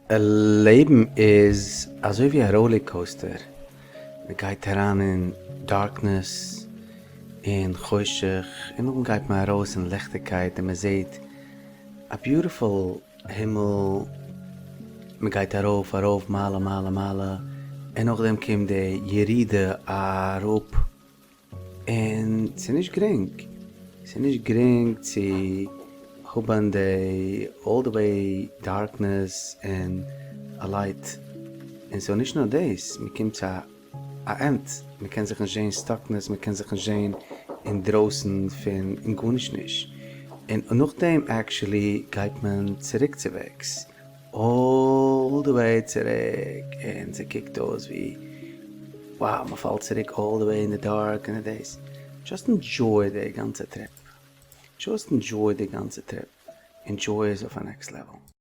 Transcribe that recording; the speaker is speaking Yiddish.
לעבן איז אזוי ווי א roller coaster, מען גייט אריין אין darkness און חושך, און נאכדעם גייט מען ארויס אין ליכטיגקייט און מען זעט א beautiful הימל, מען גייט ארויף ארויף מעלה מעלה מעלה, און נאכדעם קומט די ירידה אראפ. און ס'איז נישט גרינג, ס'איז נישט גרינג צו האבן די all the way darkness און א light, און ס'איז נישט נאר דאס, מ'קומט צו א end, מ'קען זיך נישט זעהן stuckness, מ'קען זיך נישט זעהן אינדרויסן פון און גארנישט נישט, און נאכדעם actually גייט מען צוריק צו וועגס, all the way צוריק, און ס'קוקט אויס ווי wow, מ'פאלט צוריק all the way אין די dark און דאס. Just enjoy די גאנצע trip. Just enjoy די גאנצע trip. Enjoy עס אויף א next level.